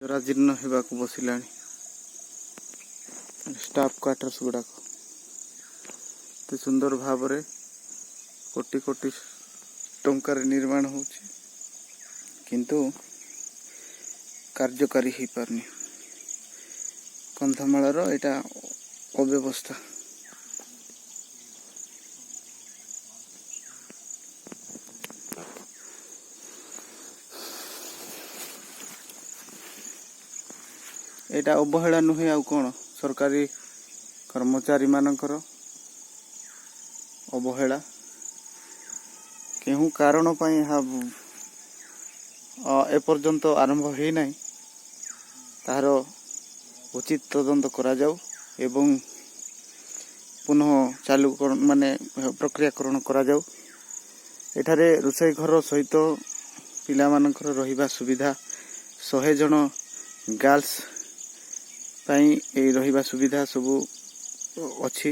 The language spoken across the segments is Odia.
ଜରାଜୀର୍ଣ୍ଣ ହେବାକୁ ବସିଲାଣି ଷ୍ଟାଫ୍ କ୍ୱାର୍ଟର୍ସ ଗୁଡ଼ାକ। ଏତେ ସୁନ୍ଦର ଭାବରେ କୋଟି କୋଟି ଟଙ୍କାରେ ନିର୍ମାଣ ହେଉଛି, କିନ୍ତୁ କାର୍ଯ୍ୟକାରୀ ହେଇପାରୁନି। କନ୍ଧମାଳର ଏଇଟା ଅବ୍ୟବସ୍ଥା। ଏଇଟା ଅବହେଳା ନୁହେଁ ଆଉ କ'ଣ? ସରକାରୀ କର୍ମଚାରୀମାନଙ୍କର ଅବହେଳା। କେଉଁ କାରଣ ପାଇଁ ଏହା ଏପର୍ଯ୍ୟନ୍ତ ଆରମ୍ଭ ହେଇନାହିଁ, ତାହାର ଉଚିତ ତଦନ୍ତ କରାଯାଉ ଏବଂ ପୁନଃ ଚାଲୁ ମାନେ ପ୍ରକ୍ରିୟାକରଣ କରାଯାଉ। ଏଠାରେ ରୋଷେଇ ଘର ସହିତ ପିଲାମାନଙ୍କର ରହିବା ସୁବିଧା, 100 ଜଣ ଗାର୍ଲସ ପାଇଁ ଏଇ ରହିବା ସୁବିଧା ସବୁ ଅଛି।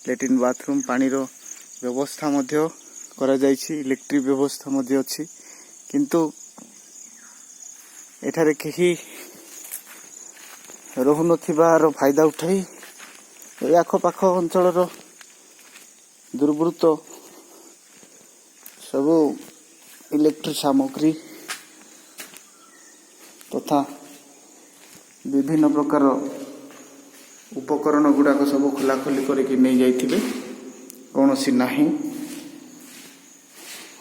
ଲାଟ୍ରିନ୍ ବାଥରୁମ୍, ପାଣିର ବ୍ୟବସ୍ଥା ମଧ୍ୟ କରାଯାଇଛି, ଇଲେକ୍ଟ୍ରିକ୍ ବ୍ୟବସ୍ଥା ମଧ୍ୟ ଅଛି। କିନ୍ତୁ ଏଠାରେ କେହି ରହୁନଥିବାର ଫାଇଦା ଉଠାଇ ଏ ଆଖପାଖ ଅଞ୍ଚଳର ଦୁର୍ବୃତ୍ତ ସବୁ ଇଲେକ୍ଟ୍ରିକ୍ ସାମଗ୍ରୀ ତଥା ବିଭିନ୍ନ ପ୍ରକାର ଉପକରଣ ଗୁଡ଼ାକ ସବୁ ଖୋଲାଖୋଲି କରିକି ନେଇଯାଇଥିବେ। କୌଣସି ନାହିଁ।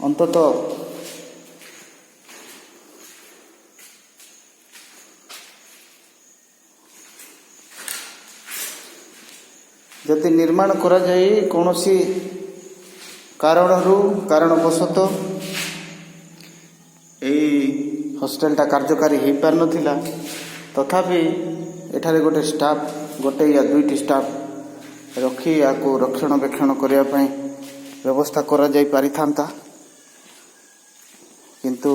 ଅନ୍ତତଃ ଯଦି ନିର୍ମାଣ କରାଯାଇ କୌଣସି କାରଣରୁ, କାରଣବଶତଃ ଏଇ ହଷ୍ଟେଲଟା କାର୍ଯ୍ୟକାରୀ ହେଇପାରିନଥିଲା, ତଥାପି ଏଠାରେ ଗୋଟେ ଷ୍ଟାଫ୍, ଗୋଟେ ୟା ଦୁଇଟି ଷ୍ଟାଫ୍ ରଖି ଏହାକୁ ରକ୍ଷଣାବେକ୍ଷଣ କରିବା ପାଇଁ ବ୍ୟବସ୍ଥା କରାଯାଇ ପାରିଥାନ୍ତା। କିନ୍ତୁ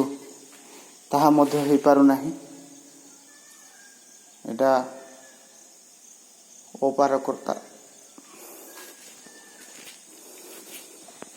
ତାହା ମଧ୍ୟ ହେଇପାରୁନାହିଁ। ଏଇଟା ଅପାରକର୍ତ୍ତା।